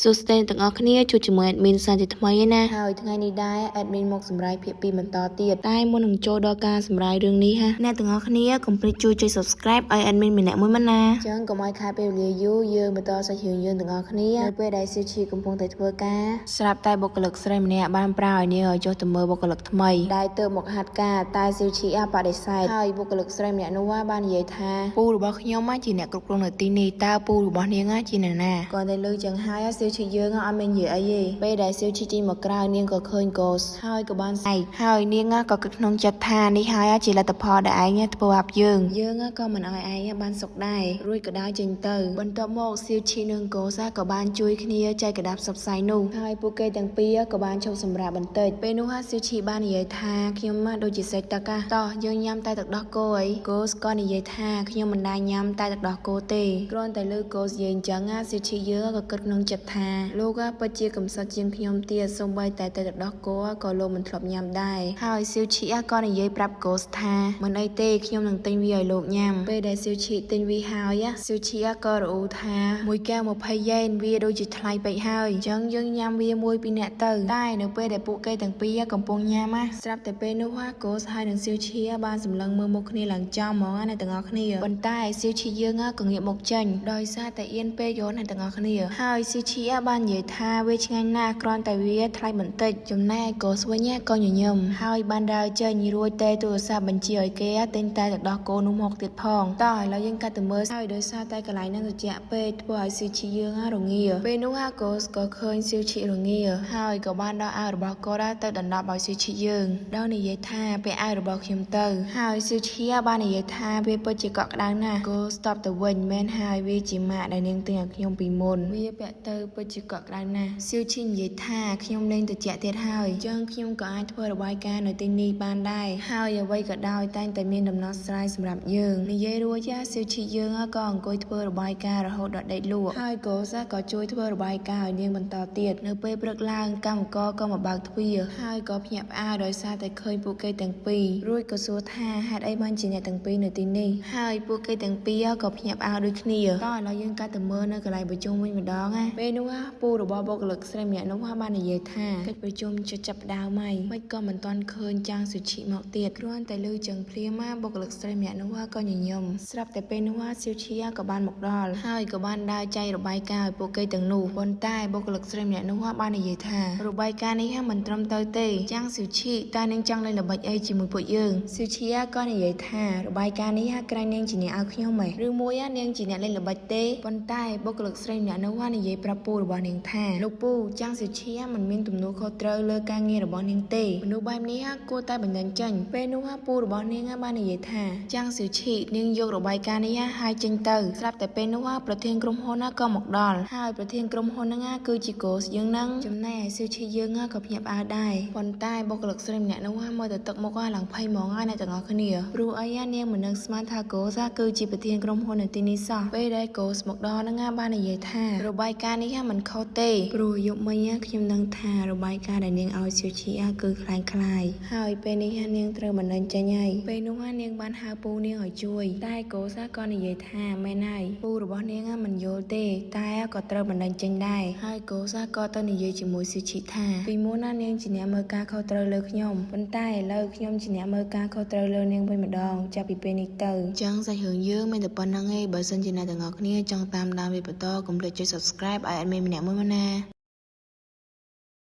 សួស្តីអ្នកទាំងអស់គ្នាជួបជាមួយ admin សាជាថ្មីឯណាហើយថ្ងៃនេះដែរ admin មកសម្រាយភាគ2បន្តទៀតតែមុននឹងចូលដល់ការសម្រាយរឿងនេះហាអ្នកទាំងអស់គ្នាកុំភ្លេចជួយចុច subscribe ឲ្យ admin ម្នាក់មួយមកណាចឹងកុំឲ្យខាតពេលវេលាយូរយើងបន្តសាច់រឿងយើងទាំងអស់គ្នានៅពេលដែលសៀវឈីកំពុងតែធ្វើការស្រាប់តែបុគ្គលិកស្រីម្នាក់បានប្រើឲ្យនាងឲ្យចុះទៅមើលបុគ្គលិកថ្មីដែលទើបមកហាត់ការតែសៀវឈីបដិសេធហើយបុគ្គលិកស្រីម្នាក់នោះបាននិយាយថាពូរបស់ខ្ញុំជាអ្នកគ្រប់គ្រងនៅទីនេះតើពូរបស់នាងជាអ្នកណាគាត់តែលើចឹងហើយសៀវឈីយើងអត់មាននិយាយអីទេពេលដែលសៀវឈីចេញមកក្រៅនាងក៏ឃើញកូសហើយក៏បានស្អែកហើយនាងក៏គិតក្នុងចិត្តថានេះហើយជាលទ្ធផលដែលឯងធ្វើបាបយើងយើងក៏មិនឲ្យឯងបានសុខដែររួចក៏ដើរចេញទៅបន្ទាប់មកសៀវឈីនិងកូសាក៏បានជួយគ្នាចែកក្រដាសផ្សព្វផ្សាយនោះហើយពួកគេទាំងពីរក៏បានឈប់សម្រាកបន្តិចពេលនោះសៀវឈីបាននិយាយថាខ្ញុំដូចជាសេចទឹកតោះយើងញ៉ាំតែទឹកដោះគោអីកូសក៏និយាយថាខ្ញុំមិនដែលញ៉ាំតែទឹកដោះគោទេគ្រាន់តែលើកូសនិយាយអញ្ចឹងសៀវឈីយើងក៏គិតក្នុងចិត្តថាលោកពិតជាកំសត់ជាងខ្ញុំទៀតសូម្បីតែទឹកដោះគោក៏លោកមិនធ្លាប់ញ៉ាំដែរហើយសៀវឈីក៏និយាយប្រាប់កូសថាមិនអីទេខ្ញុំនឹងទិញវាឲ្យលោកញ៉ាំពេលដែលសៀវឈីទិញវាហើយសៀវឈីក៏រអ៊ូថាមួយកែវ20យ៉េនវាដូចជាថ្លៃពេកហើយអញ្ចឹងយើងញ៉ាំវាមួយពីរនាក់ទៅតែនៅពេលដែលពួកគេទាំងពីរកំពុងញ៉ាំស្រាប់តែពេលនោះកូសហើយនឹងសៀវឈីបានសម្លឹងមើលមុខគ្នាឡើងចំហ្មងណាទាំងអស់គ្នាប៉ុន្តែសៀវឈីយើងក៏ងាកមុខចេញដោយសារតែអៀនពេកយោណាទាំងអស់គ្នាហើយសៀវឈីបាននិយាយថាវាឆ្ងាញ់ណាស់គ្រាន់តែវាថ្លៃបន្តិចចំណែកកូសវិញក៏ញញឹមហើយបានដើរចេញរួចតែទូរស័ព្ទបញ្ជាឲ្យគេទិញតែទឹកដោះគោនោះមកទៀតផងតោះឥឡូវយើងកាត់ទៅមើលហើយដោយសារតែកន្លែងហ្នឹងត្រជាក់ពេកធ្វើឲ្យសៀវឈីយើងរងាពេលនោះកូសក៏ឃើញសៀវឈីរងាហើយក៏បានដោះអាវរបស់គាត់ទៅដណ្ដប់ឲ្យសៀវឈីយើងដោយនិយាយថាពាក់អាវរបស់ខ្ញុំទៅហើយសៀវឈីបាននិយាយថាវាពិតជាកក់ក្ដៅណាស់កូសតបទៅវិញមែនហើយវាជាម៉ាក់ដែលនាងទិញឲ្យខ្ញុំពីមុនវាពាក់ទៅពិតជាកក់ក្ដៅណាស់សៀវឈីនិយាយថាខ្ញុំលែងត្រជាក់ទៀតហើយអញ្ចឹងខ្ញុំក៏អាចធ្វើរបាយការណ៍នៅទីនេះបានដែរហើយអ្វីក៏ដោយតែងតែមានដំណោះស្រាយសម្រាប់យើងនិយាយរួចសៀវឈីយើងក៏អង្គុយធ្វើរបាយការណ៍រហូតដល់ដេកលក់ហើយកូសាក៏ជួយធ្វើរបាយការណ៍ឲ្យនាងបន្តទៀតនៅពេលព្រឹកឡើងកម្មករក៏មកបើកទ្វារហើយក៏ភ្ញាក់ផ្អើលដោយសារតែឃើញពួកគេទាំងពីររួចក៏សួរថាហេតុអីបានជាអ្នកទាំងពីរនៅទីនេះហើយពួកគេទាំងពីរក៏ភ្ញាក់ផ្អើលដូចគ្នាតោះឥឡូវយើងកាត់ទៅមើលនៅកន្លែងប្រជុំវិញម្ដងណាពេលនោះពូរបស់បុគ្គលិកស្រីម្នាក់នោះបាននិយាយថាកិច្ចប្រជុំជិតចាប់ផ្ដើមហើយមិនក៏មិនទាន់ឃើញចាងសុឈិមកទៀតគ្រាន់តែឮចឹងភ្លាមបុគ្គលិកស្រីម្នាក់នោះក៏ញញឹមស្រាប់តែពេលនោះសៀវឈីក៏បានមកដល់ហើយក៏បានដើរចែករបាយការណ៍ឲ្យពួកគេទាំងនោះប៉ុន្តែបុគ្គលិកស្រីម្នាក់នោះបាននិយាយថារបាយការណ៍នេះមិនត្រឹមត្រូវទេចាងសៀវឈីតើនាងចង់លេងល្បិចអីជាមួយពួកយើងសៀវឈីក៏និយាយថារបាយការណ៍នេះក្រែងនាងជាអ្នកឲ្យខ្ញុំហ៎ឬមួយនាងជាអ្នកលេងល្បិចទេប៉ុន្តែបុគ្គលិកស្រីម្នាក់នោះនិយាយប្រាប់ពូរបស់នាងថាលោកពូចាងសៀវឈីមិនមានទំនួលខុសត្រូវលើការងាររបស់នាងទេមនុស្សបែបនេះគួរតែបណ្ដេញចេញពេលនោះពូរបស់នាងបាននិយាយថាចាងសៀវឈីនាងយករបាយការណ៍នេះហើយចេញទៅស្រាប់តែពេលនោះប្រធានក្រុមហ៊ុនក៏មកដល់ហើយប្រធានក្រុមហ៊ុនហ្នឹងគឺជាកូសយើងហ្នឹងចំណែកឯសៀវឈីយើងក៏ភ្ញាក់ផ្អើលដែរប៉ុន្តែបុគ្គលិកស្រីម្នាក់នោះមើលទៅទឹកមុខឡើងភ័យហ្មងហើយអ្នកទាំងអស់គ្នាព្រោះអីនាងមិននឹកស្មានថាកូសគឺជាប្រធានក្រុមហ៊ុននៅទីនេះសោះពេលដែលកូសមកដល់ហ្នឹងបាននិយាយថារបាយការណ៍នេះមិនខុសទេព្រោះយប់មិញខ្ញុំដឹងថារបាយការណ៍ដែលនាងឲ្យសៀវឈីគឺคล้ายคล้ายហើយពេលនេះនាងត្រូវបណ្ដេញចេញហើយពេលនោះនាងបានហៅពូនាងឲ្យជួយតែកូសាក៏និយាយថាមែនហើយពូរបស់នាងមិនយល់ទេតែក៏ត្រូវបណ្ដេញចេញដែរហើយកូសាក៏ទៅនិយាយជាមួយសៀវឈីថាពីមុនណានាងជាអ្នកមើលការខុសត្រូវលើខ្ញុំប៉ុន្តែឥឡូវខ្ញុំជាអ្នកមើលការខុសត្រូវលើនាងវិញម្ដងចាប់ពីពេលនេះទៅចឹងសាច់រឿងយើងមានតែប៉ុណ្្នឹងឯងបើសិនជាអ្នកទាំងអស់គ្នាចង់តាមដានវាបន្តកុំភ្លេចចុច Subscribe ឲ្យ admin ម្នាក់មួយមកណា។